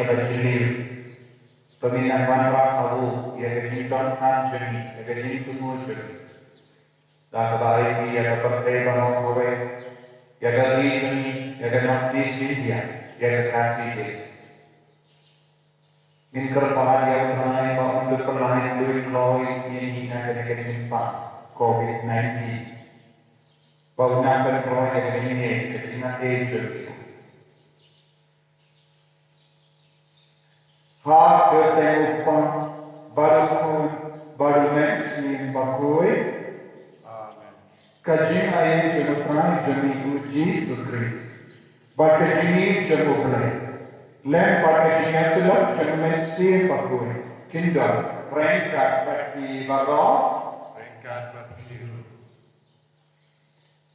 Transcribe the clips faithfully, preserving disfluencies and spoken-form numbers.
ka jingïeit. To ngin nang wanrah ha u ïa ka jingdonkam jong ngi, ïa ka jingthmu jong ngi. Da kaba ai ïa ka pyrthei baroh kawei, ïa ka ri jong ngi, ïa ka North East India, ïa ka Khasi Hills. Ngin kyrpad ïa U Trai ba un pynlait kloi ïa ngi na kane ka jingpang covid nineteen. Ba un nang pynroi ïa ka jingïeit, ka jingïeit jong ngi. Ha ka kyrteng U Kpa bad U Khun bad U Mynsiem Bakhuid. Amen. Ka jingaiei jong U Trai jong ngi U Jisu Khrist bad ka jingïeit jong U Blei, lem bad ka jingïasyllok jong U Mynsiem Bakhuid, kin don ryngkat bad phi baroh. Ryngkat bad phi ruh.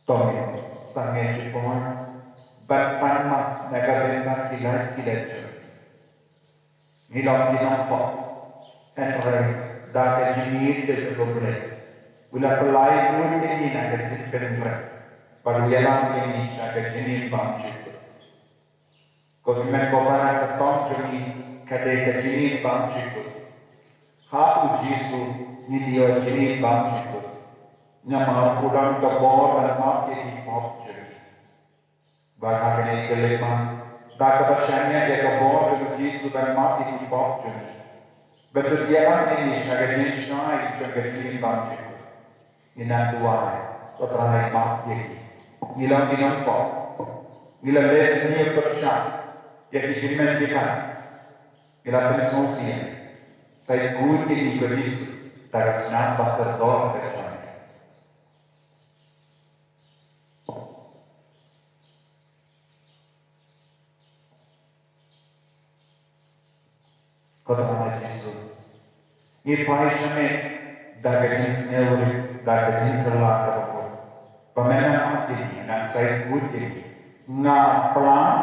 To ngin sangeh shipor bad pan map na ka bynta ki lait ki lait jong ngi. Ngi long ki nongpop, hynrei da ka jingïeit ka jong U Blei, u la pynlait bud ïa ngi na ka jingpynrem bad u ïalam ïa ngi sha ka jingim bymjukut. Ko hynmen ko para, ka tong jong ngi ka dei ka jingim bymjukut. Ha U Jisu ngin ïoh jingim bymjukut, namar u don ka bor ban map ïa ki pop jong ngi. Bad ha kane ka lykma, da kaba shaniah ïa ka bor jong U Jisu ban map ïa ki pop jong ngi, bad u ïalam ïa ngi sha ka jingshai jong ka jingim bymjukut, ngin nang duwai, Ko Trai, map ïa ngi. Ngi long ki nongpop, ngi la leh sniew pyrshah ïa ki hynmen ki para, ngi la pynsngewsih. Sa khuid ïa ngi, Ko Jisu, da ka snam ba kordor ka jong ngi. Ko Trai Jisu, ngi phai sha me da ka jingsngew rit, da ka jingkylla kaba bun, ba men nang map ïa ngi, nang sa khuid ïa ngi. Nga plan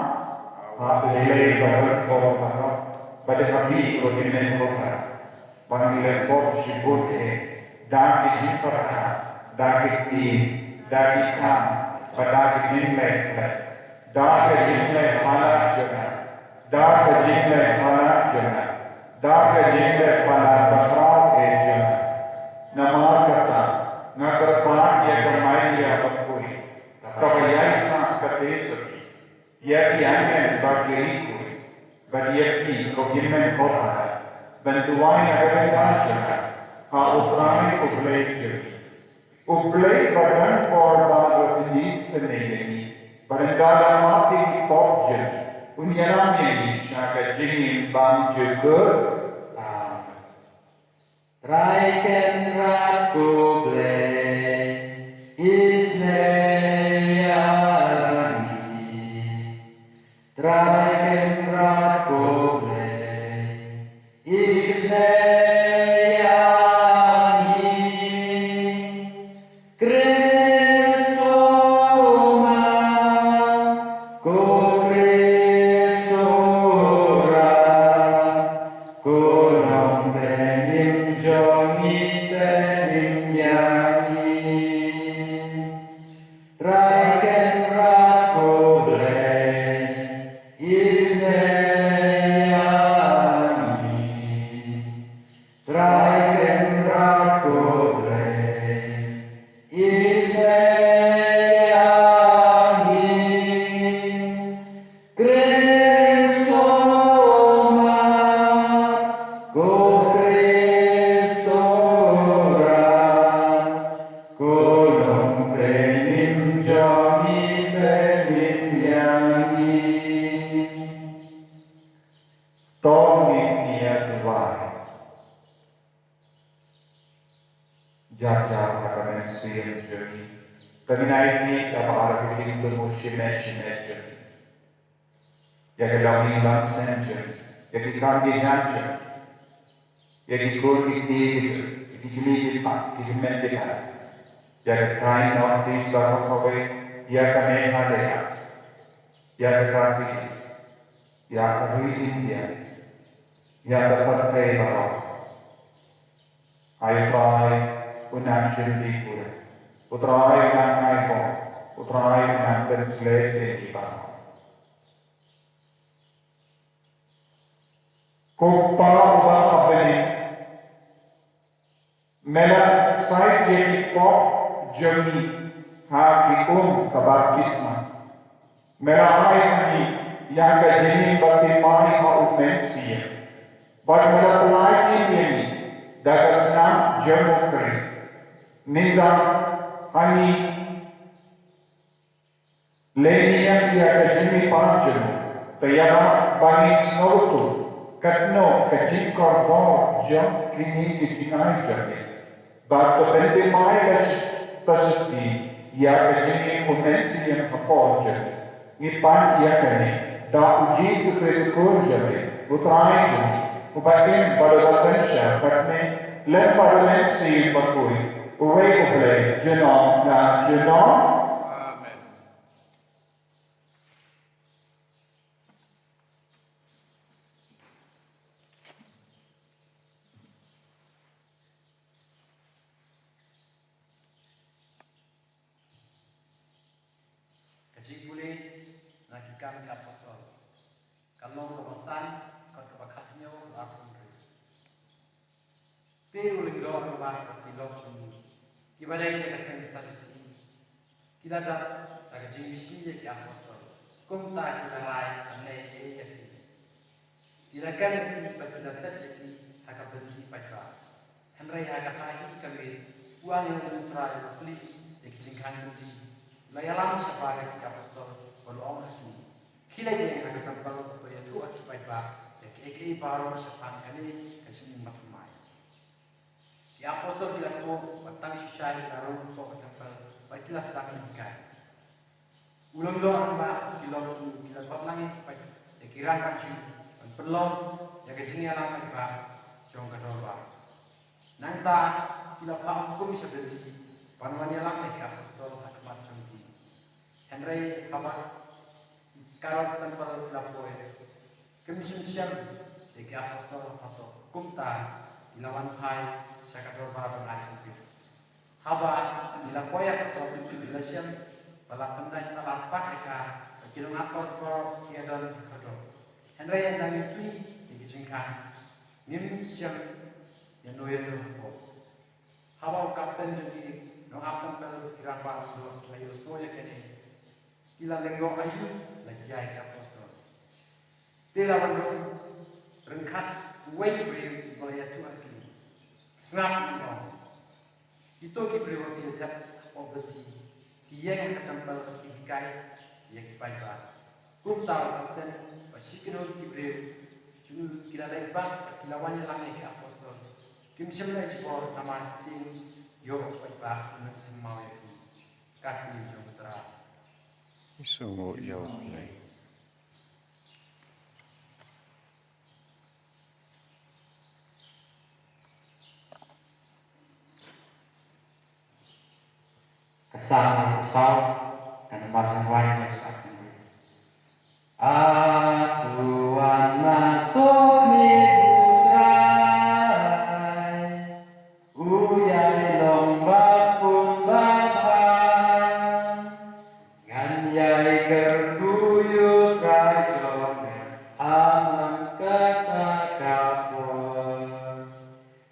ha U Blei ba don bor baroh, bad ha phi ko hynmen ko para, ba ngi leh pop shibun eh, da ki jingpyrkhat, da ki ktien, da ki kam, bad da ki jingleh leh, da ka jingleh palat jong nga, da ka jingleh palat jong nga, da ka jingleh palat bakhraw eh jong nga. Namar kata nga kyrpad ïa ka Maria Bakhuid, kaba ïaisah kata ka syrti, ïa ki angel bad ki riewkhuid, bad ïa phi ko hynmen ko para, ban duwai na ka bynta jong nga ha U Trai U Blei jong ngi. U Blei ba don bor baroh un isynei ïa ngi, bad ynda la map ïa ki pop jong ngi, un ïalam ïa ngi sha ka jingim bymjukut. Amen. Trai Kynrad U Blei, isynei ïa ngi. Trai Kynrad U Blei, isynei ïa ngi. Khrist u ma, ko Khrist u rai, ko Nongpynim jong ngi, pynim ïa ngi. Trai Kynrad U Blei, isynei ïa ngi. Trai Kynrad U Blei, isynei ïa ngi. Khrist u ma, ko Khrist u rai, ko Nongpynim jong ngi, pynim ïa ngi. To ngin ïa duwai. Jar jar ha ka mynsiem jong ngi, ka bnai ni kaba ar ka jingthmu shimet shimet jong ngi, ïa ka longïing longsem jong ngi, ïa ki kam ki jam jong ngi, ïa ki kur ki kti ki jong ngi, ïa ki kmie ki kpa, ki hynmen ki para, ïa ka thaiñ North East baroh kawei, ïa ka Meghalaya, ïa ka Khasi Hills, ïa ka ri India, ïa ka pyrthei baroh. Ai U Trai un nang shim dih pura. U Trai un nang ai bor. U Trai un nang pynshlur ïa ngi baroh. jong ngi ha ki um ka baptisma. Me la ai ha ngi ïa ka jingim baptisma ha U Mynsiem. Bad me la pyllait ïa ngi da ka snam jong U Khrist. Nangta ha ngi leh ïa ka jingmihpat jong u, te ïa ba ngin sngewthuh katno ka jingkyrpad jong kine ki jingai jong ngi. Bad to pyntimai la sa shisien ïa ka jingim U Mynsiem hapoh jong ngi. Ngi pan ïa kane da U Jisu Khrist U Khun jong ngi, U Trai jong ngi, uba im bad uba synshar bad me lem bad U Mynsiem Bakhuid, uwei U Blei, junom na junom. Amen. Ka jingpule na Ki Kam ki Apostol, ka lynnong kaba san, dkhot kaba khathynñiew haduh arphew hynriew. Te u lyngdoh rangbah bad ki lok jong u, kiba dei na ka seng Sadusi, ki la dap da ka jingmynsiem ïa ki apostol, kumta ki la rai ban leh ei ei ïa ki. Ki la kem ïa ki bad ki la set ïa ki ha ka lynti paidbah. Hynrei ha kata hi ka miet, u angel U Trai u la plie ïa ki jingkhang lynti, u la ïalam shaphang ki apostol bad u ong ha ki, khie leit ïeng ha ka templ bad to ïathuh ha ki paidbah ïa kiei kiei baroh shaphang kane ka jingim bathymmai. Ki apostol ki la kynduh bad tang shisha ki la rung hapoh ka templ bad ki la sdang hikai. U lyngdoh rangbah, ki lok jong u, ki la khot lang ïa ki paid, ïa ki rangbah Jiw ban pynlong ïa ka jingïalam paidbah jong ka dorbar. Nangta ki la phah hukum sha ki Brythai ban wan ïalam ïa ki apostol ha khmat jong ki. Hynrei haba ki karod templ ki la poi, kim shym shem ïa ki apostol hapoh. Kumta ki la wan phai sha ka dorbar ban ai jingkit. Haba ki la poi ha ka por, ki la shem ba la pyndait, ba la spah ïa ka, bad ki nongakor baroh ki ïadon ha ka kordor. Hynrei ynda ngi plie ïa ki jingkhang, ngim shem ïano ïano hapoh. Haba u kapten jong ki nongap templ bad ki rangbah lyngdoh ki la ïohsngew ïa kane, ki la lyngngoh aïu la jia ïa ki apostol. Te la wan rung ryngkat uwei u briew uba la ïathuh ha ki, sngap, u ong, kito ki briew ki la dep hapoh Brythai, ki ïeng ha ka templ bad ki hikai ïa ki paidbah. Kumta u kapten bad shi kynhun ki briew jong u ki la leit bad ki la wan ïalam ïa ki apostol. Kim shym leh jubor namar ki tieng ïoh u paidbah un thymmai ïa ki. Ka ktien jong U Trai. Ïa u Blei. Ka Salm arphew saw, ka nambar jong ka wai ka dei, A to wan ma to khmih U Trai, u ïai long ba shun ba bha. Ngan ïai kyrkhu ïa U Trai jong nga ha man kata ka por.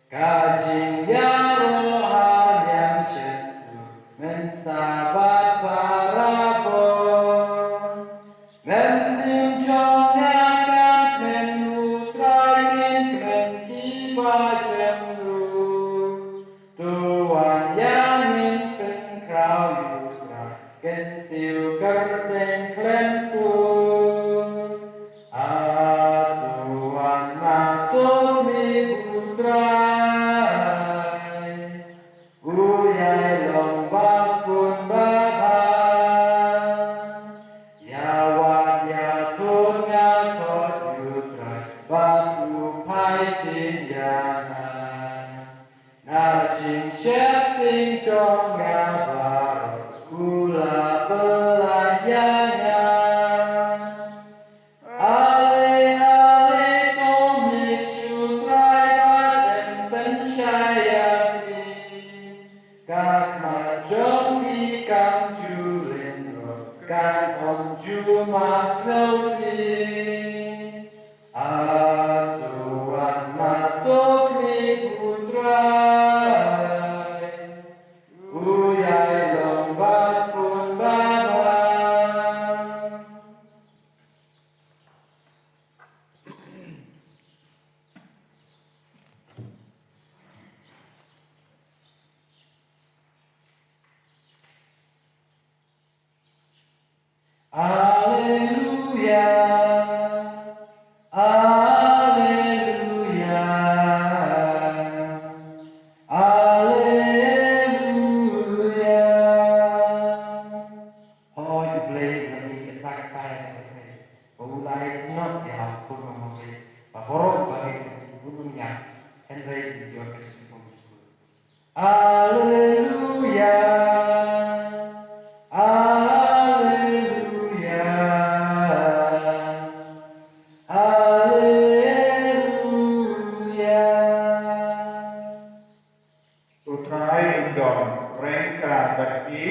Ka jingïaroh ha ïing shyntur mynta bad barabor. Mynsiem jong nga kan kmen, U Trai, kan kmen kiba jem ruh. To wan ïa ngin pynkhraw ïa U Trai, kyntiew kyrteng khlem pur. A to wan ma to khmih U Trai, u ïai long ba shun ba bha. Ïa wad ïa thut nga khot ïa U Trai, bad u phai tieng ïa nga. Na jingsheptieng jong nga baroh u la pynlait ïa nga. Ale, ale, to mih sha U Trai bad yn pynshai ïa phi. Ka khmat jong phi kam ju lyngngoh, kan ym ju mad sngewsih. A to wan ma to khmih U Trai, u ïai Alleluia, Alleluia, Alleluia. Hooid, U Blei u la ïeit ïa ka pyrthei, ba u la ai u nongïalam u khun ba marwei, ba baroh ba ngeit ha u un ym ïap, hynrei un ïoh ka jingim bymjukut. Alleluia, Alleluia, Alleluia. U Trai un don ryngkat bad phi.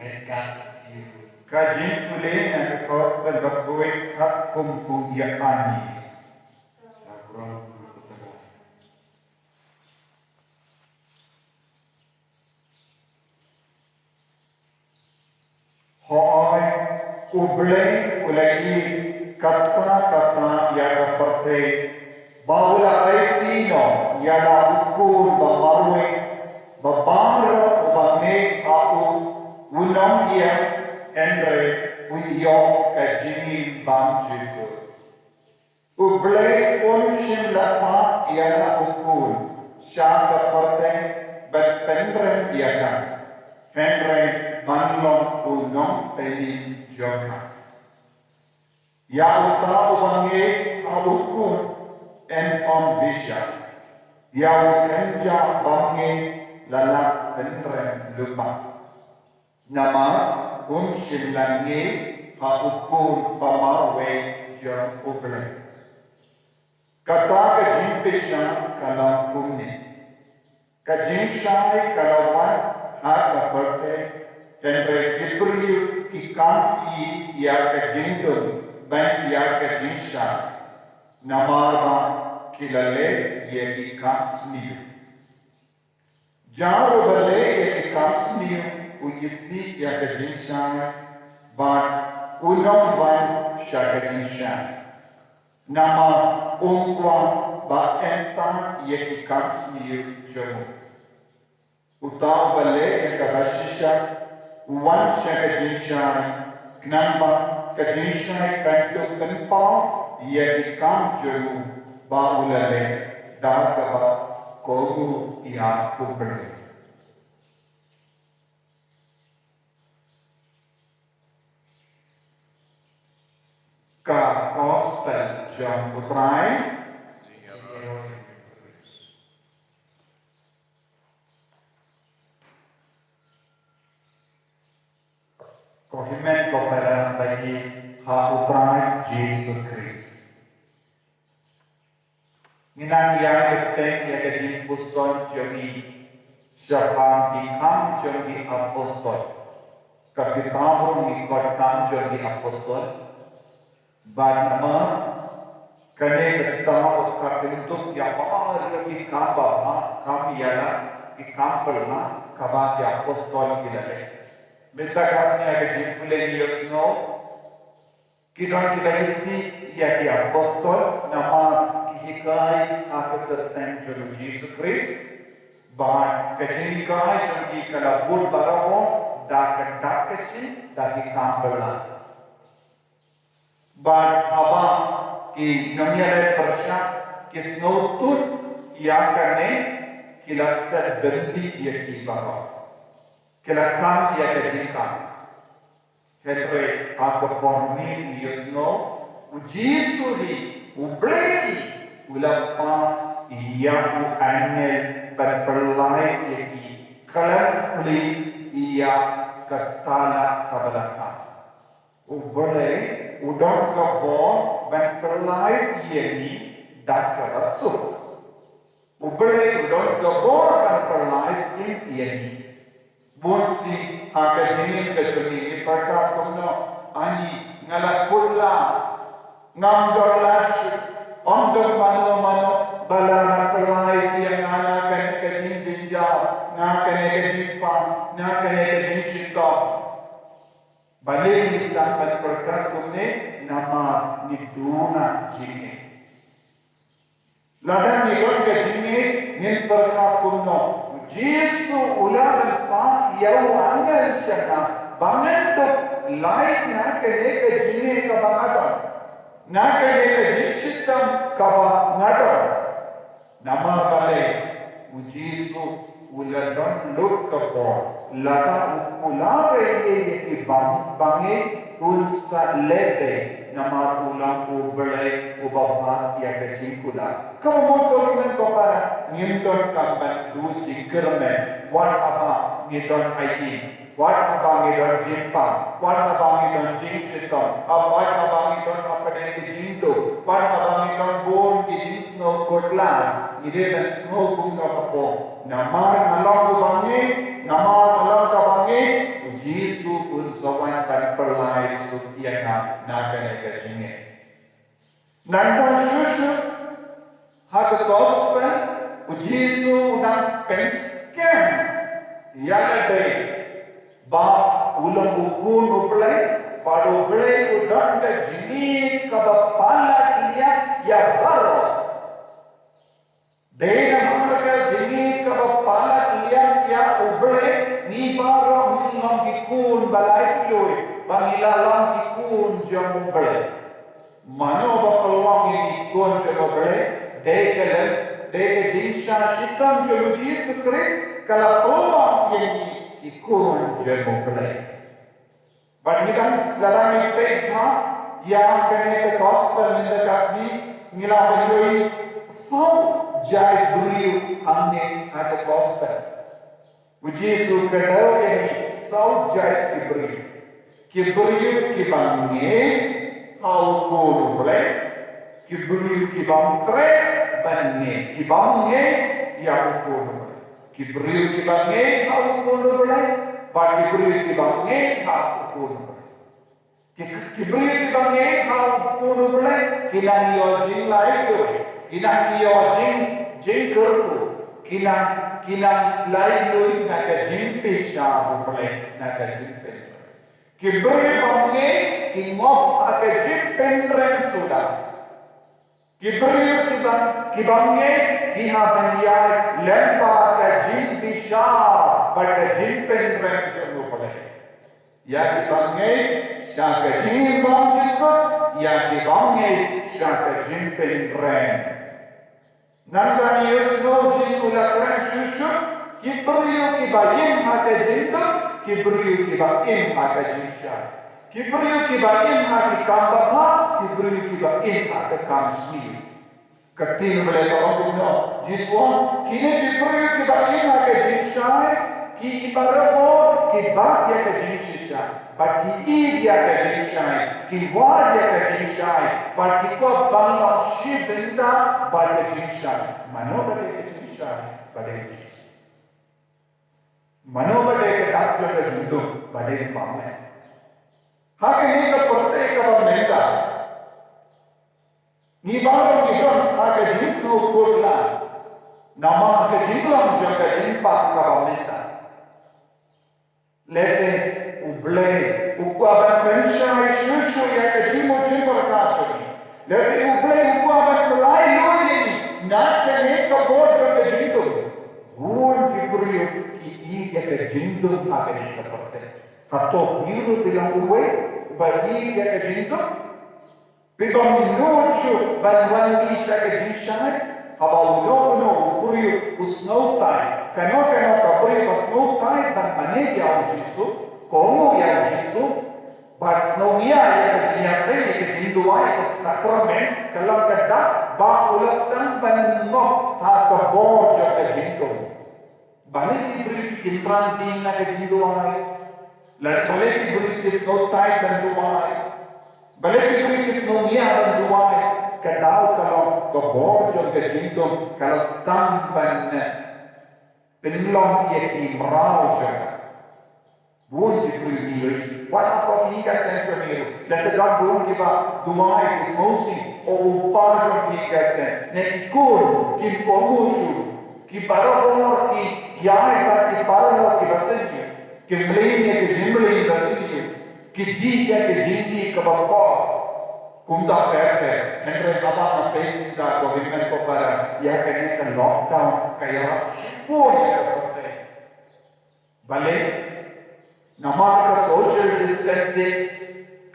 Ryngkat bad phi. Ka jingpule na ka Gospel bakhuid katkum u Ïoannis. Ka burom U Trai. Hooid, U Blei u la ïeit katta katta ïa ka pyrthei, ba u la aiti noh ïa la u khun ba marwei, ba baroh uba ngeit ha u, un ym ïap, hynrei un ïoh ka jingim bymjukut. U Blei um shym la phah ïa la u khun sha ka pyrthei ban pynrem ïa ka, hynrei ban long u nongpynim jong ka. Ïa uta uba ngeit ha u khun, un ym bishar. Ïa u kynja bym ngeit la lah pynrem lypa. Namar um shym la ngeit ha u khun ba marwei jong U Blei. Kata ka jingbishar ka long kumne. Ka jingshai ka la wan ha ka pyrthei, hynrei ki briew ki kam ïa ka jingdum ban ïa ka jingshai. Namar ba ki la leh ïa ki kam sniew. Jar uba leh ïa ki kam sniew u isih ïa ka jingshai, bad un ym wan sha ka jingshai. Namar um kwah ba un ïaid ïa ki kam sniew jong u. Uta uba leh ïa kaba shisha u wan sha ka jingshai, khnang ba ka jingshai kan ïoh pynpaw ïa ki kam jong u ba u la leh da kaba kohnguh ïa U Blei. Ka Gospel jong U Trai. Ko hynmen ko para bangeit ha U Trai Jisu Khrist. Ngi nang ïa ka bteng ïa ka jingpuson jong ngi shaphang ki Kam jong ki Apostol. Ka kitab ruh ngi khot Kam jong ki Apostol. Bad namar kane ka kitab ka kyntup ïa baroh ki kam ba bha, kam ïa la, ki kam pynlong kaba ki apostol ki la leh. Mynta ka sngi ha ka jingpule ngi ïohsngew ki don kiba isih ïa ki apostol namar ki hikai ha ka kyrteng jong u Jisu Khrist. Bad ka jinghikai jong ki ka la bud baroh da ka dak ka shin da ki kam pynlong. Bad haba ki nongïaleh pyrshah ki sngewthuh ïa kane, ki la set byndi ïa ki baroh. Ki la khang ïa ka jingkhang. Hynrei ha ka por ngi ïohsngew u Jisu hi, U Blei hi, u la phah ïa u angel ban pynlait ïa ki khlem plie ïa ka tala kaba la khang. U Blei u don ka bor ban pynlait ïa ngi da kaba suk. U Blei u don ka bor ban pynlait ïa ngi. Bun sien ha ka jingim ka jong ngi ngi pyrkhat kumno, ani nga la kut lad, ngam don lad shuh, ym don mano mano ba lah ban pynlait ïa nga na kane ka jingjynjar, na kane ka jingpang, na kane ka jingshitom. Balei ngi sdang ban pyrkhat kumne? Namar ngi duna jingeh. Lada ngi don ka jingeh ngin pyrkhat kumno? U Jisu u la ban phah ïa u angel sha nga Ba ngan dup lait na kane ka jingeh kaba nga don, na kane ka jingshitom kaba nga don. Namar balei? U Jisu u la don lut ka bor, lada u kular ïa ki bang, bangeit, un sa leh beit, namar u long U Blei uba bat ïa ka jingkular. Kaba mut ko hynmen ko para, ngim donkam ban duh jingkyrmen wat haba ngi don aiti. Wat haba ngi don jingpang, wat haba ngi don jingshitom, wat haba ngi don hapdeng ki jingduk, wat haba ngi don bun ki jingsngew khuslai, ngi dei ban sngew kum ka hapoh. Namar nga long u bangeit, namar nga long ka bangeit, U Jisu un sa wan ban pynlait suk ïa nga na kane ka jingeh. Nangta shuh shuh ha ka gospel, U Jisu u dang pynskhem ïa lade ba u long u Khun U Blei, bad U Blei u don ka jingïeit kaba palat liat ïa baroh. Dei namar ka jingïeit kaba palat liat ïa U Blei, ngi baroh ngin long ki khun ba laitluid, ba ngi la long ki khun jong U Blei. Mano ba pynlong ïa ngi ki khun jong U Blei? Dei ka lem, dei ka jingshah shitom jong U Jisu Khrist ka la pynlong ïa ngi ki khun jong U Blei. Bad ngi dang, lada ngi peit bha ïa kane ka gospel mynta ka sngi, ngi lah ban ïohi saw jait briew hangne ha ka gospel. U Jisu u kdew ïa ngi saw jait ki briew. Ki briew kiba ngeit ha U Khun U Blei, ki briew kiba treh ban ngeit, kiba ngeit ïa U Khun U Blei. Ki briew kiba ngeit ha U Khun U Blei, bad ki briew kiba ngeit ha U Khun U Blei. Ki, ki briew kiba ngeit ha U Khun U Blei, ki nang ïoh jinglaitluid, ki nang ïoh jing, jingkyrkhu, ki nang, ki nang laitluid na ka jingbishar U Blei, na ka jingpynlong. Ki briew ba ngeit ki ngop ha ka jingpynrem suda. Ki briew kiba, kiba ngeit ki hap ban ïaid lyngba ka jingbishar bad ka jingpynrem jong U Blei. Ïa kiba ngeit sha ka jingim bymjukut, ïa kiba ngeit sha ka jingpynrem. Nangta ngi ïohsngew Jisu u la kren shuh shuh, ki briew kiba im ha ka jingduk, ki briew kiba im ha ka jingshai. Ki briew kiba im ha ki kam babha, ki briew kiba im ha ka kam sniew. Ka ktien U Blei ka ong kumno? Jisu u ong, kine ki briew kiba im ha ka jingshai, ki i barabor, ki bat ïa ka jingshisha. Bad ki ïeit ïa ka jingshai, ki wad ïa ka jingshai, bad ki kwah ban long shi bynta bad ka jingshai. Mano ba dei ka jingshai ba dei Jisu? Mano ba dei ka dak jong ka jingduk ba dei Balang? Ha kane ka pyrthei kaba mynta, ngi baroh ngi don ha ka jingsngew khuslai namar ka jinglong jong ka jingpang kaba mynta. Lehse U Blei u kwah ban pynshai shuh shuh ïa ka jingmut jingpyrkhat jong ngi. Lehse U Blei u kwah ban pynlait lut ïa ngi na kane ka bor jong ka jingdum. Bun ki briew ki ïeit ïa ka jingdum ha kane ka pyrthei. Hato phi ruh phi long uwei uba ïeit ïa ka jingdum? Phi bym nud shuh ban wan mih sha ka jingshai? Haba uno uno u briew u sngewtai, kano kano ka briew ba sngewtai ban mane ïa U Jisu, kohnguh ïa U Jisu, bad sngewngiah ïa ka jingïaseng, ïa ka jingduwai, ïa ka sakramen, ka long ka dak ba u la sdang ban ngop ha ka bor jong ka jingdum. Balei ki briew ki kynran tieng na ka jingduwai? Lane balei ki briew ki sngewtai ban duwai? Balei ki briew ki sngewngiah ban duwai? Ka daw ka long ka bor jong ka jingdum ka la sdang ban, eh, pynlong ïa ki mraw jong ka. Bun ki briew ngi ïohi, wat hapoh ki ïing ki sem jong ngi ruh, lehse don bun kiba duwai ki sngewsih, o u kpa jong ki ïing ki sem ne ki khun, kim kohnguh shuh. Ki barabor ki ïaid bad ki paralok kiba sniew, ki mlien ïa ka jingmlien ba sniew, ki dih ïa ka jingdih kaba kor. Kumta ter ter, hynrei haba nga peit mynta ko hynmen ko para, ïa kane ka lockdown ka ïarap shibun ïa ka pyrthei. Balei? Namar ka social distancing,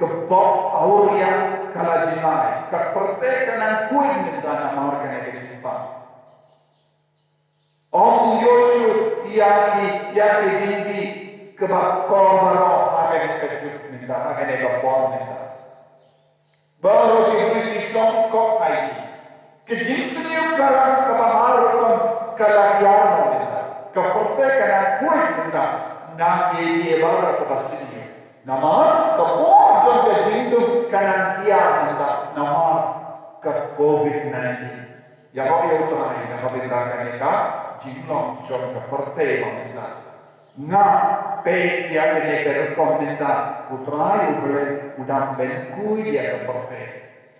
ka pop awria ka la jingai, ka pyrthei ka nang khuid mynta namar kane ka jingpang. Ym ïoh shuh ïa ki, ïa ki jingdih kiba kor baroh ha kane ka juk mynta, ha kane ka por mynta. Baroh ki briew ki shong kop ha ïing. Ka jingsniew ka rang kaba mar rukom ka la ïar noh mynta. Ka pyrthei ka nang khuid mynta na kiei kiei baroh kaba sniew. Namar ka bor jong ka jingdum ka nang ïar mynta namar ka covid nineteen. Ïaroh ïa U Trai na ka bynta kane ka jinglong jong ka pyrthei ba mynta. Nga peit ïa kane ka rukom mynta, U Trai U Blei u dang pynkhuid ïa ka pyrthei.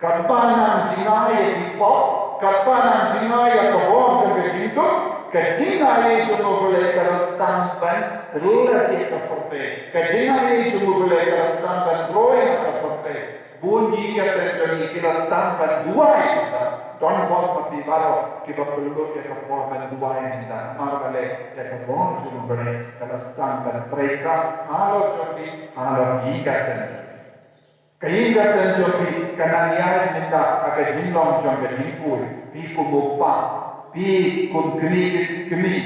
Katba nang jngai ïa ki pop, katba nang jngai ïa ka bor jong ka jingduk, ka jingai jong U Blei ka la sdang ban klet ïa ka pyrthei. Ka jingai jong U Blei ka la sdang ban roi ïa ka pyrthei. Bun ïing ka sem jong ngi ki la sdang ban duwai mynta. Don bor ma phi baroh kiba pynlut ïa ka por ban duwai mynta. Namar balei? Ïa ka bor jong U Blei ka la sdang ban trei ka halor jong phi, halor ïing ka sem jong phi. Ka ïing ka sem jong phi ka nang ïaid mynta ha ka jinglong jong ka jingkhuid. Phi kum u kpa, phi kum kmie, kmie,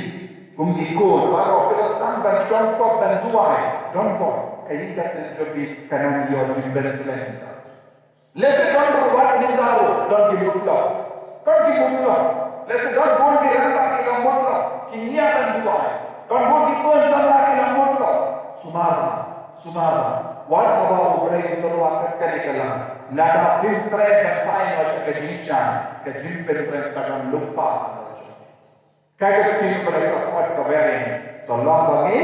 kum ki khun baroh phi la sdang ban shong kop ban duwai. Don bor ka ïing ka sem jong phi ka nang ïoh jingpynslem mynta. Lehse don ruh wat mynta ruh don ki mutlop. Don ki mutlop. Lehse don bun ki rangbah ki la mutlop, ki ngiah ban duwai. Don bun ki khun samla ki la mutlop. Sumar bha, sumar bha. Wat haba U Blei u tyrwa kat kane ka la, lada phim treh ban phai noh sha ka jingshai, ka jingpyntreh ka don lypa ha ka jong. Ka ktien U Blei ka khot ka wer ïa ngi, to long ba ngi,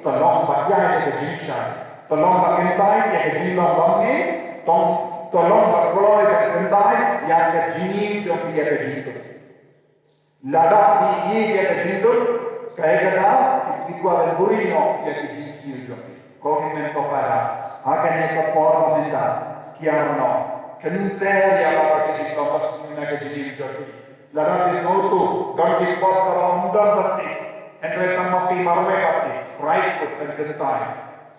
to long ba ïaid ïa ka jingshai, to long ba kyntait ïa ka jinglong bymngiah, to, to long ba kloi ba kyntait ïa ka jingïeit jong phi ïa ka jingduk. Lada phi ïeit ïa ka jingduk, kaei kata, phi kwah ban buhrieh noh ïa ka jingsniew jong phi. Ko hynmen ko para, ha kane ka por ba mynta, kiar noh, kynter ïa baroh ka jinglong ba sniew na ka jingim jong phi. Lada phi sngewthuh don ki pop kaba ym don ban tip, hynrei tang ma phi marwei ba tip, pyrkhat ban kyntait.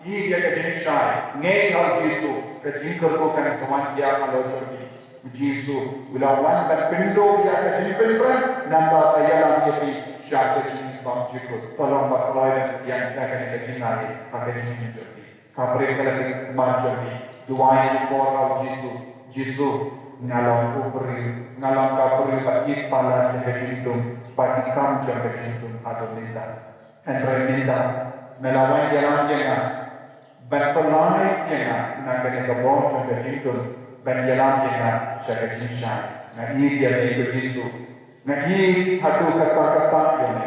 Ïeit ïa ka jingshai, ngeit ha U Jisu, ka jingkyrkhu kan sa wan kiar halor jong phi. U Jisu u la wan ban pynduh ïa ka jingpynrem, nangta sa ïalam ïa phi sha ka jingim bymjukut. To long ba kloi ban pdiang ïa kane ka jingaiei ha ka jingim jong phi. Ka briew ka la pynmong jong phi, duwai shipor ha U Jisu. Jisu, nga long u briew, nga long ka briew ba ïeit palat ïa ka jingdum bad ki kam jong ka jingdum haduh mynta. Hynrei mynta me la wan ïalam ïa nga, ban pynlait ïa nga na kane ka bor jong ka jingdum, ban ïalam ïa nga sha ka jingshai. Nga ïeit ïa me ko Jisu. Nga ïeit haduh katta katta ïa me.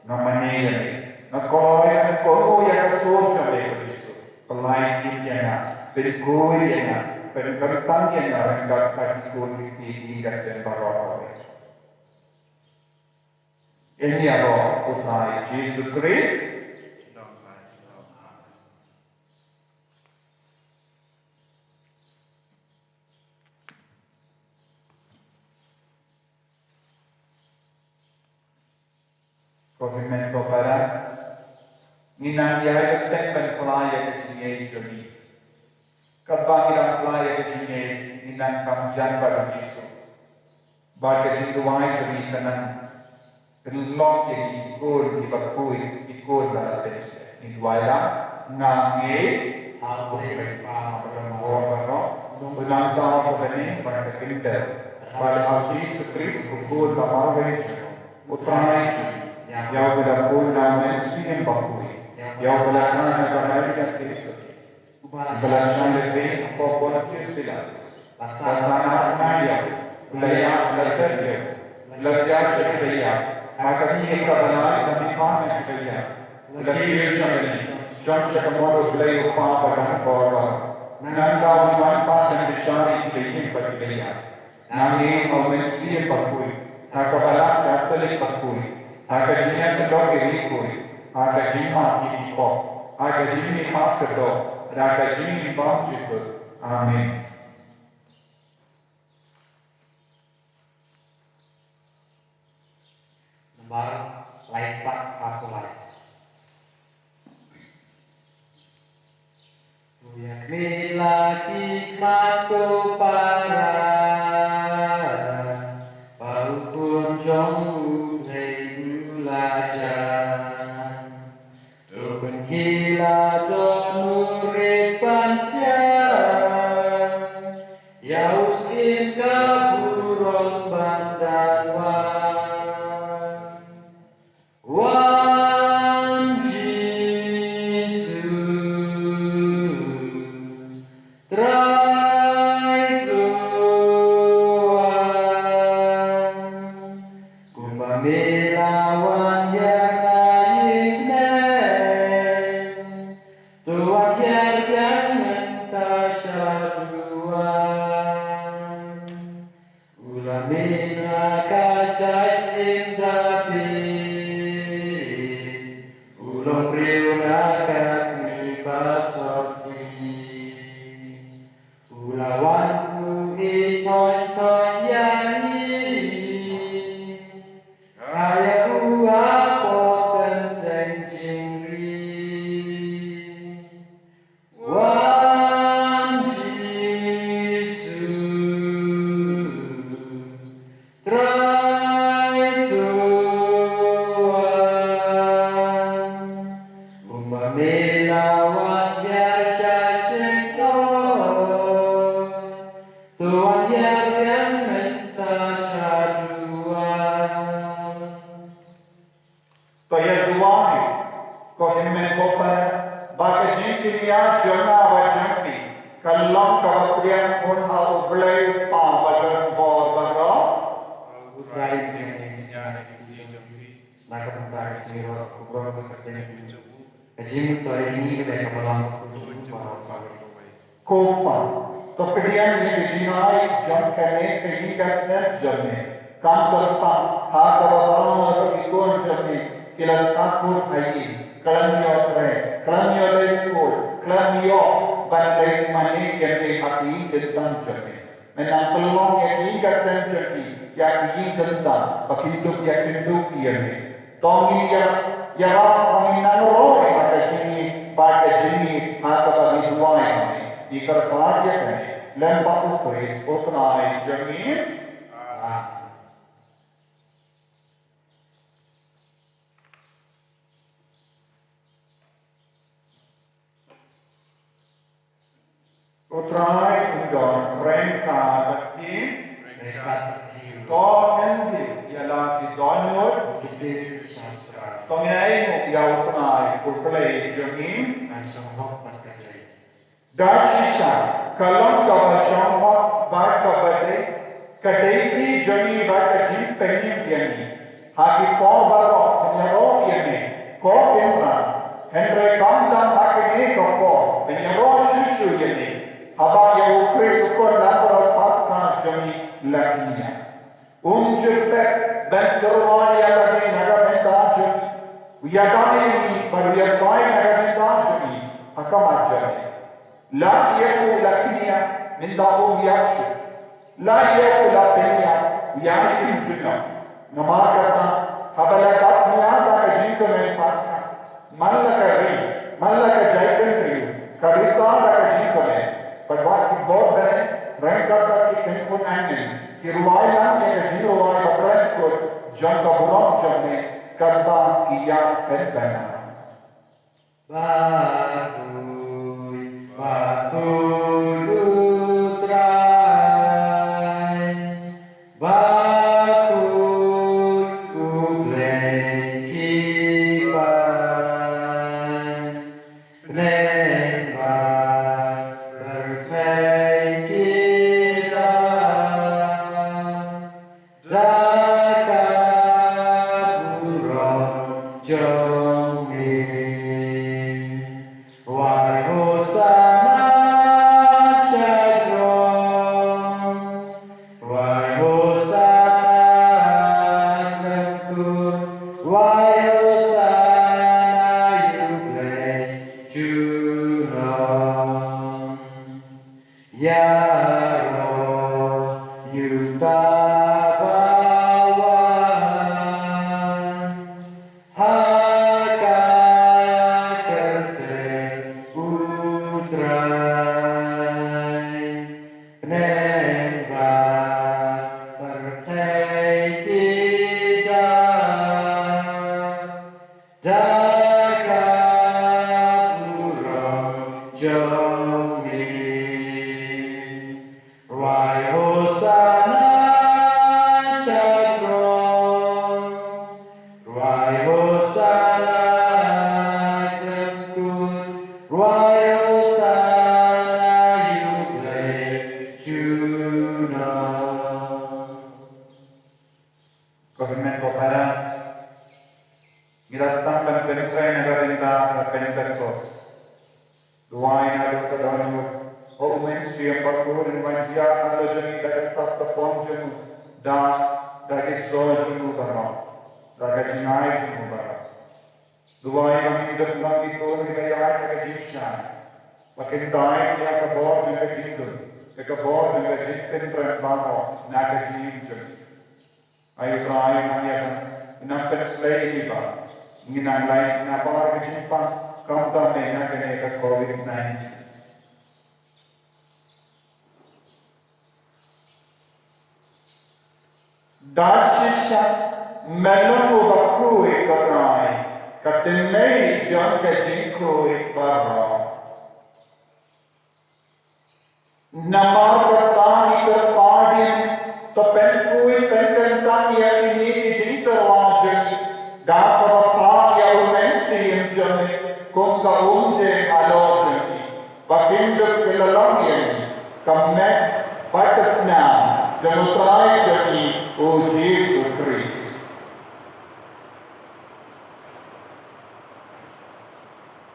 Nga mane ïa me. Nga kloi, nga kohnguh ïa ka sur jong me ko Jisu. Pynlait ïa nga, pynkhuid ïa nga, pynkyntang ïa nga ryngkat bad ki khun ki kti ki ïing ka sem baroh kawei. Ïa ngi ïaroh ha U Trai Jisu Khrist. Ko hynmen ko para, ngi nang ïai bteng ban pynlait ïa ka jingïeit jong ngi. Katba ngi dang pynlait ïa ka jingïeit, ngi nang kam jan bad U Jisu. Bad ka jingduwai jong ngi ka nang pynlong ïa ngi ki khun kiba khuid, ki khun ba la pynslem. Ngi duwai lang, nga ngeit ha U Blei Kpa ba don bor baroh, U Nongthaw uba bniah bad ka kynthei, bad ha U Jisu Khrist u Khun ba marwei jong U Trai, ïa uba la bun na U Mynsiem Bakhuid, ïa uba la kna na ka Maria Khrist, uba la shah lehbeiñ ha u Pontius Pilatus, ba sah na ka kynthei, u la ïap, u la tet, u la jia sha kiba ïap, ha ka sngi kaba lai u la mihpat na kiba ïap, u la kiew sha bneng, u shong sha ka mut U Blei U Kpa ba don bor baroh. Nangta un wan pat ban bishar ïa kiba ïeit bad kiba ïap. Nga ngeit ha U Mynsiem Bakhuid, ha ka Balang Katholik bakhuid, ha ka jingïasyllok ïa ki khuid, ha ka jingmap ïa ki pop, ha ka jingmihpat kyrduh, ha ka jingim bymjukut. Amen. Namar lai sak ha pulai. Me la ki khmat ko para, ba u Khun jong U Blei u la jan. To pynkhih la don u rit ban thiang ïa u Syiem ka burom ban dang wan. Wan Jisu, Trai to wan. Kumba me la wan ïa nga ïing neng, to wan ïa biang mynta sha duwan. U la mih na ka jaisim Dabid, u long briew na ka kmie ba sopti. U la wan u ïeit thoi thoi ïa ngi, ïa u hapoh synteng jingri. Wan Jisu, Trai to wan. Kumba me la wan ïa sha shynrong, to wan ïa biang mynta sha duwan. To ïa duwai, ko hynmen ko para, ba ka jingkyrkhu jong nga bad jong phi kan long kaba pdiang khun ha U Blei U Kpa badonbor baroh. U Trai u jingkyrkhu jong phi, na ka bynta ka jingïaroh ka burom ka kyrteng jong u, ka jingmyntoi ïa ngi ka dei kaba long ka khun jong u baroh kawei. Ko Pa, to pdiang ïa ka jingai jong kane ka ïing ka sem jong me. Kam kyrpang ha kaba baroh ki khun jong me ki la sah kut ha ïing, khlem ïoh trei, khlem ïoh leit skul, khlem ïoh ban leit mane ïa me ha ka ïing kyntang jong me. Me nang pynlong ïa ka ïing ka sem jong ki ïa ka ïing kyntang ba kin dup ïakynduh ïa me. To ngin ïa, ïa ba ngin nang roi ha ka jingïeit bad ka jingïeit ha kaba ngi duwai ïa me. Ngi kyrpad ïa kane lem bad U Khrist U Trai jong ngi. Amen. U Trai un don ryngkat bad phi. Ryngkat bad phi. To kyntiew ïa la ki dohnud. Ki tip sha U Trai. To ngin ainguh ïa U Trai U Blei jong ngi. Kan sngewhok bad kyrteng. Da shisha ka long kaba sngewhok bad kaba dei, ka dei ka jong ngi bad ka jingpynim ïa ngi. Ha ki por baroh pynïaroh ïa me ko Kynrad, hynrei khamtam ha kane ka por pynïaroh shuh shuh ïa me, haba ïa U Khrist U Khun langbrot Paskha jong ngi la kñia. Um ju pep ban kyrwai ïa lade na ka bynta jong ngi, u ïada ïa ngi bad u ïasaid na ka bynta jong ngi ha khmat jong me. La ïa u la kñia, mynta um ïap shuh. La ïa u la pynïap, u ïai im junom. Namar kata, haba la dap mih da ka jingkmen Paskha, man la ka ri, man la ka jaitbynriew, ka risa da ka jingkmen. Bad wat ki bor bneng ryngkat bad ki kynhun angel ki rwai lang ïa ka jingrwai ba kren kut jong ka burom jong me, kaba ki ïa pynbna. Ba khuid, ba khuid U Trai, ba khuid U Blei ki bai, bneng bad pyrthei ki dap da ka burom jong me. Wai Hosanna sha jrong, wai Hosanna khlem kut, wai Hosanna ïa U Blei junom. Ïaroh ïa uta uba wan ha ka kyrteng U Trai. jong me. Rwai Hosanna sha throne. Rwai Hosanna khlem kut. Rwai Hosanna ïa U Blei junom. Ko hynmen ko para, ngi la sdang ban pynkhreh na ka bynta ka Pentekost. Duwai naduh ka dohnud, ko U Mynsiem Bakhuid, un wan jia halor jong ngi da ka sap ka pom jong u, da, da ki sor jong u baroh, da ka jingai jong u baroh. Duwai ba ngin dup long ki khun kiba ïaid ha ka jingshai, ba kin dait ïa ka bor jong ka jingdum, ïa ka bor jong ka jingpynrem baroh na ka jingim jong ngi. Ai U Trai, nang ïa ka, nang pynslei ïa ngi ba ngin nang lait na bar ka jingpang, khamtam na kane ka Covid nineteen. Da shisha Me long u bakhuid, ko Trai, ka tynmei jong ka jingkhuid baroh. Namar kata ngi kyrpad ïa me, to pynkhuid pynkyntang ïa kine ki jingtyrwa jong ngi da kaba pang ïa U Mynsiem jong me kum ka umjing halor jong ngi, ba kin dup ki la long ïa ngi ka met bad ka snam jong U Trai jong ngi U Jisu Khrist.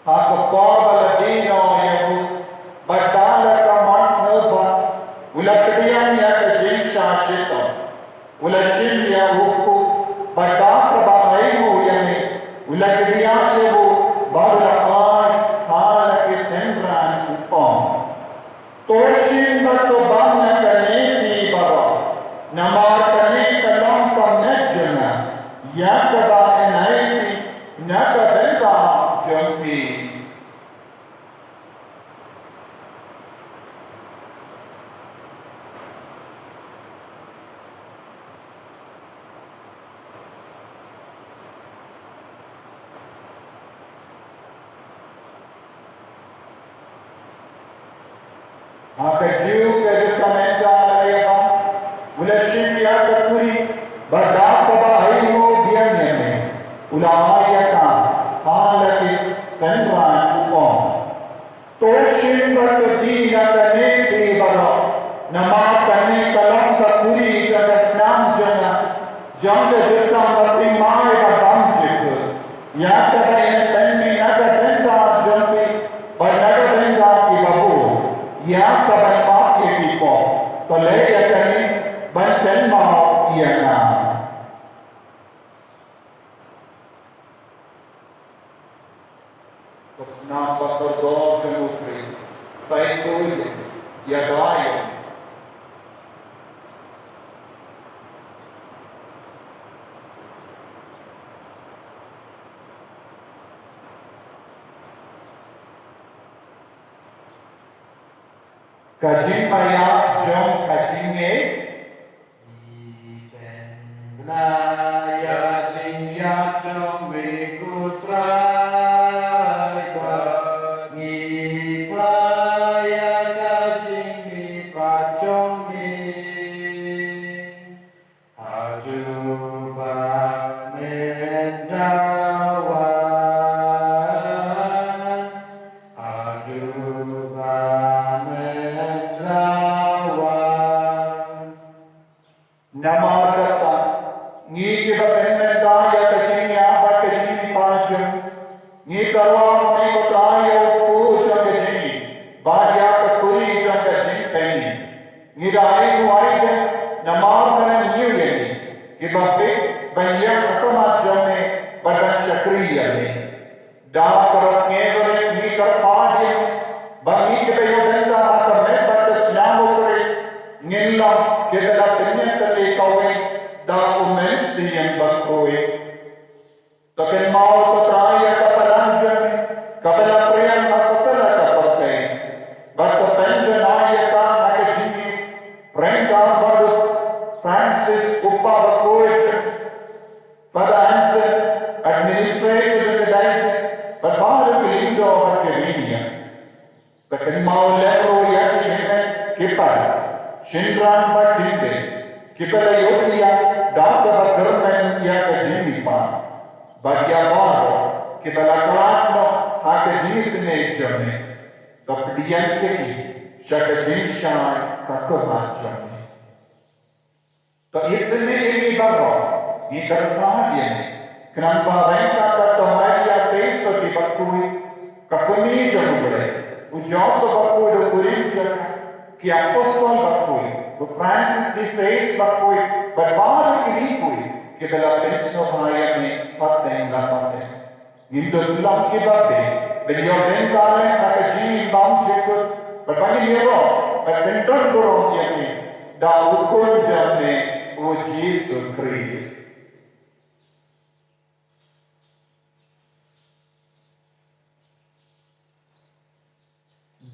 Ha ka por ba la die noh ïa u, bad da la ka mon sngewbha, u la pdiang ïa ka jingshah shitom, u la shim ïa u kpu, bad da kaba ainguh ïa me, u la kdiah ïa u, bad u la ai ha la ki synran, u ong: To shim bad to bam na kane phi baroh, namar kane ka long ka met jong nga, ïa kaba yn ai phi na ka bynta jong phi. Ha kajuh ka jingkmen ka la ïa bam, u la shim ïa ka kuri, bad da kaba ainguh biang ïa me, u la ai ïa ka ha la ki synran, u ong: To shim bad to die na kane phi baroh, namar kane ka long ka kuri jong ka snam jong nga, jong ka jutang bapynmai bad bymjukut, ïa kaba yn pynmih na ka bynta jong phi bad na ka bynta kiba bun, ïa kaban map ïa ki pop. To leh ïa kane ban kynmaw ïa nga. Ka snam ba kordor jong U Khrist, sa ïakhuid ïa ngi, ïada ïa ngi. Ka jingmaïa jong ka jingngeit. Ngi pynbna ïa ka jingïap jong me ko Trai, bad ngi pynbna ïa ka jingmihpat jong me. Haduh ba men da wan, haduh ba men da wan. Namar kata, ngi kiba pynmynta ïa ka jingïap bad ka jingmihpat jong ngi, ngi kyrpad ïa me ko Trai, ïa u kpu jong ka jingïeit bad ïa ka kuri jong ka jingpynim. Ngi da ai nguh ai khublei namar me la ñiew ïa ngi kiba bit ban ïeng ha khmat jong me bad ban shakri ïa me. Da kaba sngewbha ngi kyrpad ïa me ban Ba kynmaw lem ruh ïa ki hynmen ki para, shynrang bad ki kynthei kiba la ïohi ïa ka, da kaba kyrmen ïa ka jingmihpat. Bad ïa baroh kiba la khlad noh ha ka jingisynei jong me, to pdiang ïa ki sha ka jingshai ka khmat jong me. To isynei ïa ngi baroh, ngi kyrpad ïa me, khnang ba ryngkat bad ka Maria Theisotti bakhuid, ka kmie jong U Blei, u Joseph bakhuid u kurim jong ka, ki apostol bakhuid, u Francis de Sales bakhuid, bad baroh kine bakhuid kiba la pynsngewbha ïa me pateng la pateng. Ngin dup long kiba beit ban ïoh bynta lem ha ka jingim bymjukut, bad ba ngin ïaroh bad kyntang burom ïa me da u Khun jong me, u Jisu Khrist.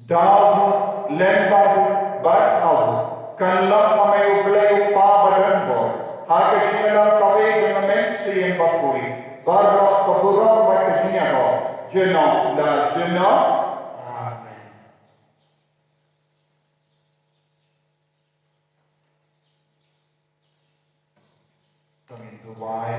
Da u, lem bad u, bad ha u, kan long ha me U Blei U Kpa badonbor, ha ka jingïalam kawei jong U Mynsiem Bakhuid, baroh ka burom bad ka jingïaroh, junom la junom. Amen. To ngin duwai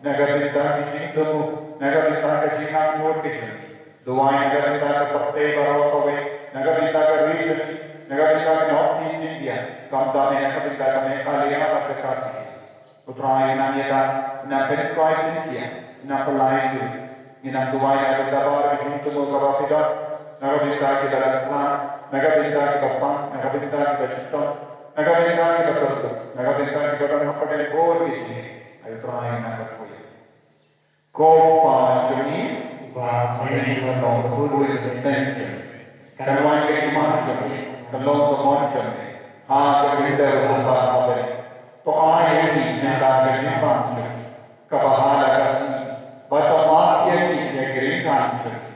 na ka bynta ki jingthmu, na ka bynta ka jingangnud ki jong ngi. Duwai na ka bynta ka pyrthei baroh kawei, na ka bynta ka ri jong ngi, na ka bynta ka North East India, khamtam na ka bynta ka Meghalaya bad ka Khasi Hills. U Trai un nang ïada, un nang pynkoit pynkiah, un nang pynlait lut. Ngin nang duwai na ka bynta baroh ki jingthmu kaba phi don, na ka bynta kiba la khlad, na ka bynta kiba pang, na ka bynta kiba shitom, na ka bynta kiba kyrduh, na ka bynta kiba don hapdeng bun ki jingeh. Ai U Trai un nang kyrkhu ïa ngi. Ko Pa jong ngi uba ha bneng, ka long ka kyrteng jong me, kan wan ka hima jong me, kan long ka mon jong me ha ka khyndew kumba ha bneng. To ai ïa ngi mynta ka jingbam jong ngi kaba ha la ka sngi, bad to map ïa ngi ïa ki ryngkat jong ngi,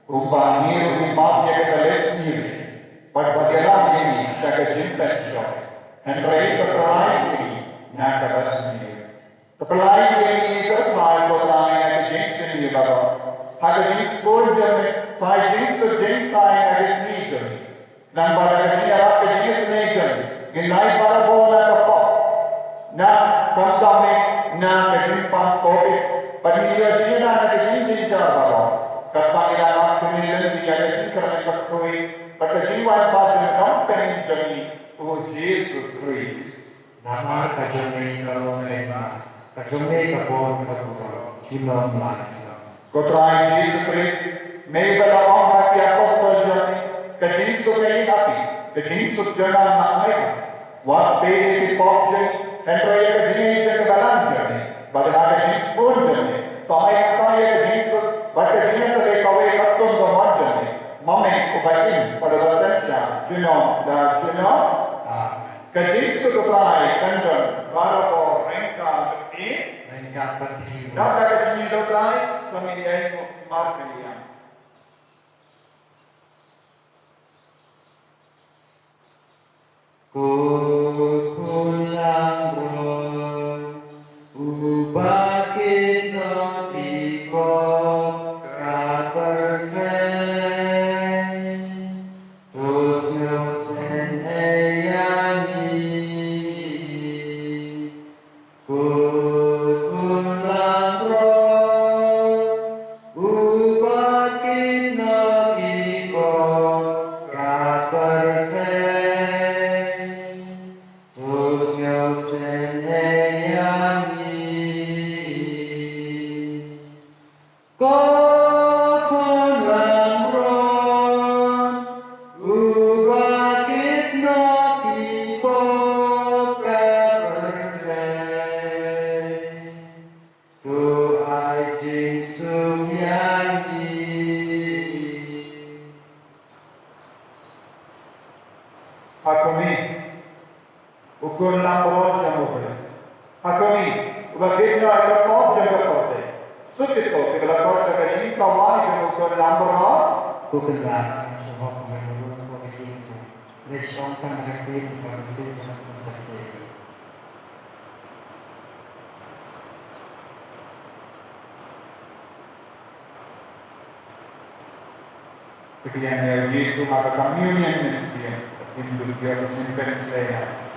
kumba ngi ruh ngi map ïa kita kiba leh sniew ïa ngi, bad wat ïalam ïa ngi sha ka jingpynshoi, hynrei to pynlait ïa ngi na kaba sniew. To pynlait ïa ngi, ngi kyrpad, ko Trai, na ka jingsniew baroh, ha ka jingsbun jong me, to ai jingsuk jingsaiñ ha ka sngi jong me, khnang ba da ka jingïarap ka jingisynei jong me ngin lait barabor na ka pop, na, khamtam eh na ka jingpang Covid, bad ngin ïoh jingïada na ka jingjynjar baroh, katba ngi dang ap kyrmen lynti ïa ka jingkyrmen bakhuid bad ka jingwan pat jong U Nongpynim jong ngi, U Jisu Khrist. Namar ka jong me ka long ka hima, ka jong me ka bor ka burom, junom la junom. Ko Trai Jisu Khrist, me ba la ong ha ki apostol jong me, ka jingsuk ka ïa phi, ka jingsuk jong nga nga ai. Wat peit ïa ki pop jong ngi, hynrei ïa ka jingïeit jong ka balang jong me, bad ha ka jingsbun jong me, to ai ïa ka jingsuk bad ka jingïatylli kawei katkum ka mon jong me, ma me uba im bad uba synshar junom la junom. Amen. Ka jingsuk U Trai kan don barabor ryngkat bad phi. Ryngkat bad phi. Dap da ka jingïeit U Trai, to ngin ïainguh markylliang. Ko Khun langbrot, uba kit noh ki pop ka pyrthei, to sngewsynei ïa ngi. Ko Khun langbrot, uba kit noh ki pop ka pyrthei, to sngewsynei ïa ngi. Ko Khun langbrot, uba kit noh ki pop ka pyrthei, to ai jingsuk ïa ngi. Ha khmih, u Khun langbrot jong U Blei. Ha khmih, uba kit noh ïa ka pop jong ka pyrthei. Suk ïa kito kiba la koit sha ka jingkawai jong u Khun langbrot. Ko Khun langbrot, sngewbha ïa ngi, leit shong tang ha ka kti jong ka mynsiem jong ka Kynrad. Pdiang ïa u Jisu ha ka communion mynsiem, ngin dup ïa ka jingpynshlei ïa u Jisu.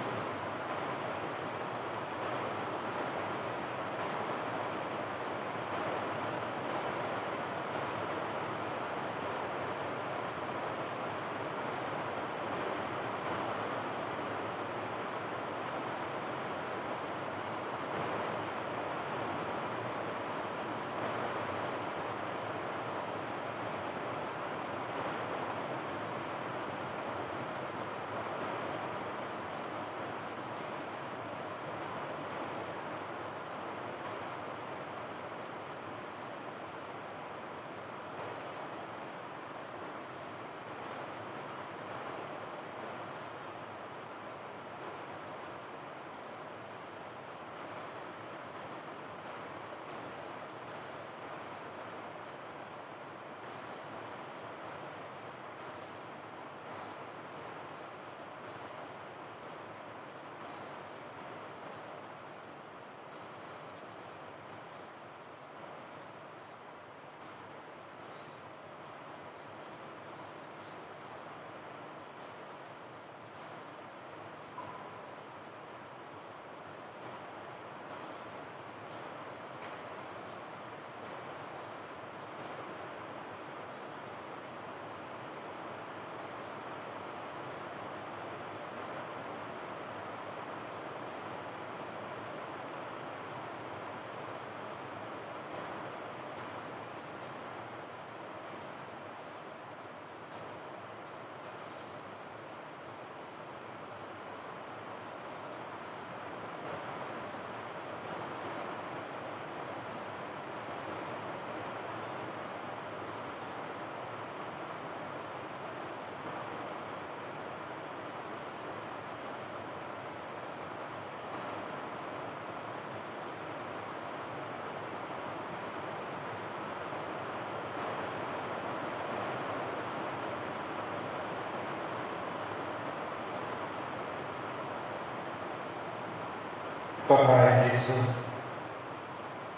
Ko Trai Jisu,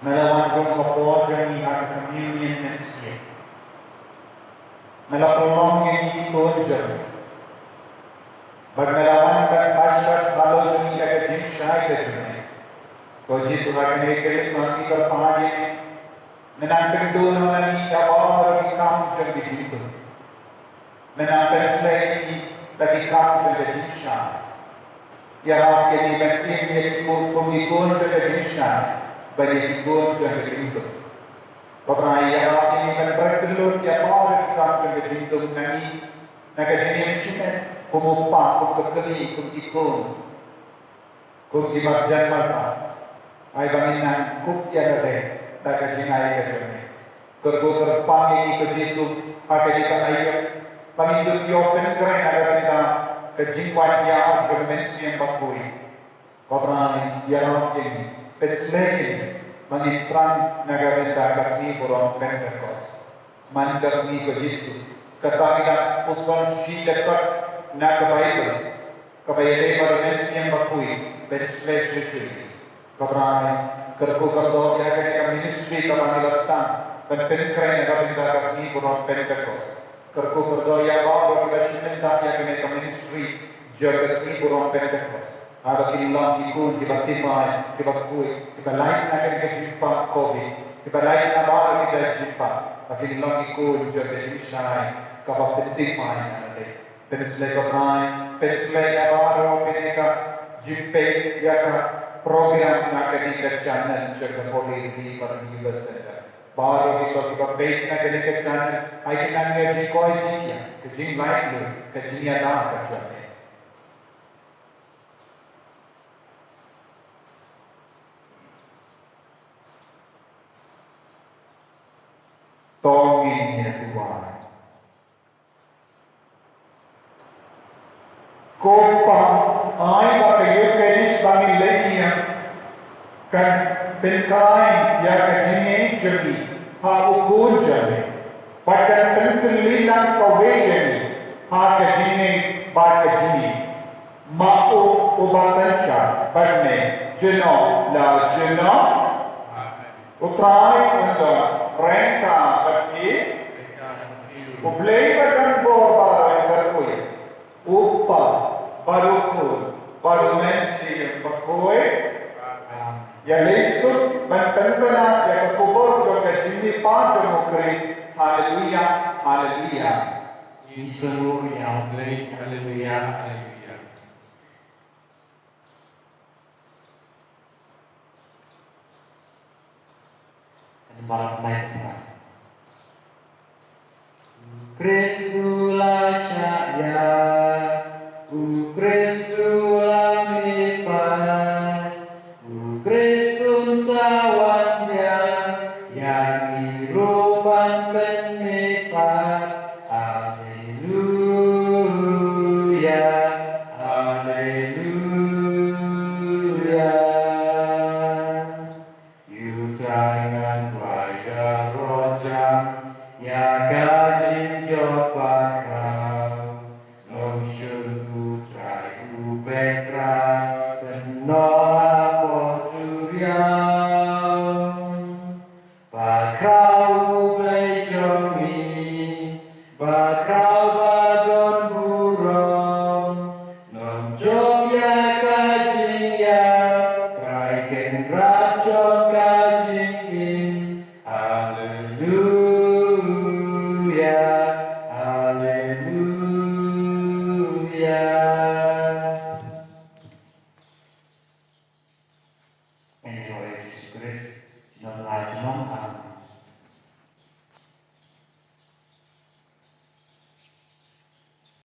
me la wan kum ka por jong ngi ha ka communion mynsiem. Me la pynlong ïa ngi ki khun jong me. Bad me la wan ban pashat halor jong ngi ïa ka jingshai ka jong me. Ko Jisu, ha kane ka lynti ma ngi kyrpad ïa me. Me nang pynduh noh na ngi ïa baroh ki kam jong ka jingdum. Me nang pynshlei ïa ngi da ki kam jong ka jingshai. Ïarap ïa ngi ban im ïa ki khun kum ki khun jong ka jingshai, bad ïa ki khun jong ka jingdum. Ko Trai, ïarap ïa ngi ban bret kylluid ïa baroh ki kam jong ka jingdum na ngi, na ka jingim shimet, kum u kpa, kum ka kmie, kum ki khun, kum ki marjan marpa. Ai ba ngin nang kup ïa lade da ka jingai ka jong me. Kyrkhu kyrpang ïa ngi ko Jisu ha kane ka aïom, ba ngin dup ïoh pynkhreh na ka bynta ka jingwad ïa jong ka Mynsiem Bakhuid. Ko Trai, ïarap ïa ngi, pynshlei ïa ngi, ba ngin thrang na ka bynta ka sngi burom Pentekost. Man ka sngi ko Jisu, kata ngi dang puson shi dkhot na ka Baibl, kaba ïadei bad u Mynsiem Bakhuid, pynshlei shuh shuh. Ko Trai, kyrkhu kyrdoh ïa kane ka ministry kaba ngi la sdang ban pynkhreh na ka bynta ka sngi burom Pentekost. Kyrkhu kyrdoh ïa baroh kiba shim bynta ïa kane ka ministry jong ka sngi burom Pentekost. Haba kin long ki khun kiba thymmai, kiba khuid, kiba lait na kane ka jingpang Covid, kiba lait na baroh kita ki jingpang, ba kin long ki khun jong ka jingshai kaba pynthymmai na lade. Pynshlei ko Trai, pynshlei ïa baroh kine ka jingpeit ïa ka program na kane ka channel jong ka Holy Redeemer Universe Center. Baroh kito kiba peit na kane ka channel, ai kin nang ïa jingkoit jingkhiah, ka jinglaitluid, ka jingïada ka jong me. To ngin ïa duwai. Ko Pa, ai ba ka Eukharist ba ngin leit ïa kan pynkhlaiñ ïa ka jingngeit jong ngi ha u Khun jong me, bad kan pynkylli lang kawei ïa ngi ha ka jingngeit bad ka jingim. Ma u uba synshar bad me junom la junom. U Trai un don ryngkat bad phi. U Blei ba don bor baroh kyrkhu ïa u, u Kpa bad u Khun bad u Mynsiem Bakhuid. Ïaleh suk ban pynbna ïa ka khubor jong ka jingmihpat jong u Khrist. Haleluya, haleluya. Ïa u Blei, haleluya, haleluya. Kan baroh mai tang. U Khrist u la shah ïa, u Khrist u la mihpat, u Khrist un sa wan biang ïa ngi ruh ban pynmihpat. Haleluya, haleluya. Ïa u Trai ngan duwai da rojang ïa ka jingjop bakhraw. Long shun u Trai u Blei Trai, pynnoh hapoh duriaw. Bakhraw u Blei jong ngi, bakhraw ba don burom, nongjop ïa ka jingïap, Trai Kynrad jong ka jingim. Haleluya, haleluya. Ngi ïa u Jisu Khrist, jingmut la jingmut. Amen.